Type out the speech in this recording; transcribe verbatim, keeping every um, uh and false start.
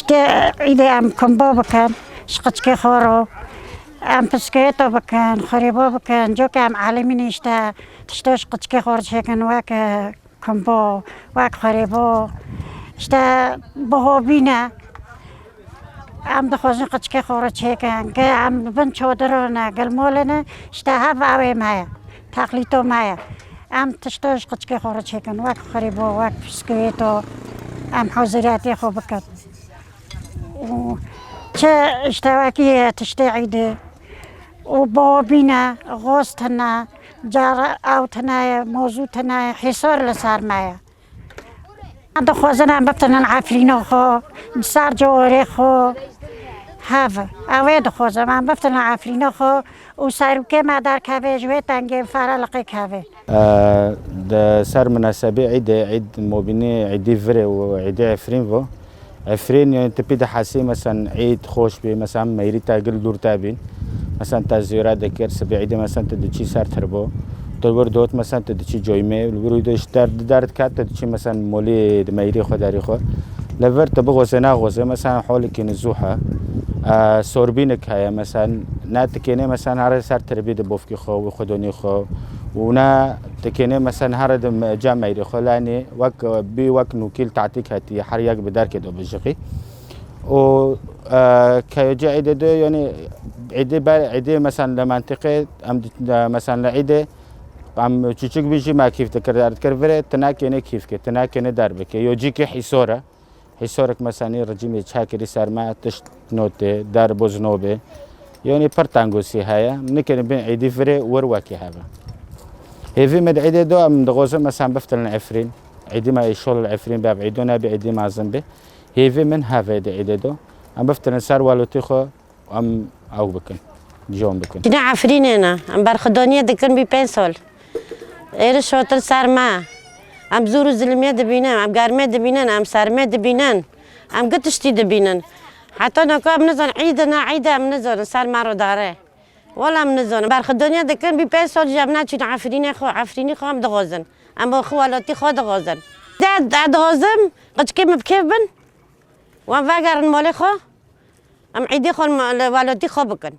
Ke îdê em kombo bikin, ji qiçkê xwe ro, em piskêto bikin, xurêbo bikin, coke em alimînê işte tiştê ji qiçkê xwe re çêkin, wek, e, kombo, wek xurêbo, işte bihobîne. Em dixwazin qiçkê xwe re çêkin, ke em bin çodiro ne, gilmolê ne, işte hev ew ê me ye, teqlîto me ye. Em tiştê ji qiçkê xwe re çêkin, wek xurêbo, wek piskêto, em haziriyetê xwe bikin. û çi îşte wekî tiştê îdê û bobîne, goz tine, cara ew tine ye, mozû tine ye, hîsor li ser me ye. Dixwazin em bifitinin Efrîna xwe, bi ser ciwarê xwe hev. Ew ê dixwazim, em bifitinin Efrîna xwe û serokê me derkeve ji wê tengê fere liqê keve. Di ser minasebê îdê, îd mobînê, îdî virê û îdî Efrîn vo. Efrîn, yani, tu pî dihesî, mesela, îd xweş bî, mesela, meyrî te gil dûr te bîn. Mesela, te ziyara dikir, sibê îdê, mesela, tu diçî ser tirbo. Tu wir dot, mesela, tu diçî coymê, li wir wî de ji der, di der diket, tu diçî, mesela, molî di meyrî xwe, derî xwe. Li vir tu bixwazê, naxwazê, mesela, holikî nizûh e. E, sorbînik heye, mesela, ne tikênê, mesela, here ser tirbî di bofkî xwe, wî xwedonî xwe. Û ne tikênê, mesela, here di me-, cem meyrê xwe, lanê wek, bî wek nûkî li tatîk hetiye, her yek bi derkê de bijixî. Û, e, keyocê îdê de, yani, îdê ber, îdê, mesela, li mentiqê, em di, de, mesela, li îdê, em çûçik bî jî me kîf dikir, derdikir virê, tu nakênê kîf ke, tu nakênê derbike. Yo cîkî hîsor e. Hîsorik, mesela, nî rejîmê çakirî ser me tişt notê, der boz nobê. Yanî pir tengosî heye. Nikin bin îdî virê wir wekî heve. Hêvî min di îdê do em dixwazin, mesela, biftilin Efrîn. Îdî me îşol li Efrîn be, ev îdo nebe îdî mezin be. Hêvî min heve di îdê do. Em biftilin ser welotî xwe, em ew bikin, jon bikin. Jina Efrînê ne. Em berxwedaniye dikin bî pênc sal. Êrî şotir ser me. Em zor û zilimiyê dibînin, em germê dibînin, em sermê dibînin. Em gi tiştî dibînin. Heta naka em nizanin, îd e, ne îd e, em nizanin, ser me re dare. Wela em nizanin. Berxwedaniye dikin, bî pênc sal jî em neçûn Efrînê xwe, Efrînî xwe em dixwazin. Em bo xwe welatî xwe dixwazin. De, de dixwazim, qiçkê min bi kêf bin. Wan vegerin malê xwe. Em îdê xwe li welatî xwe bikin.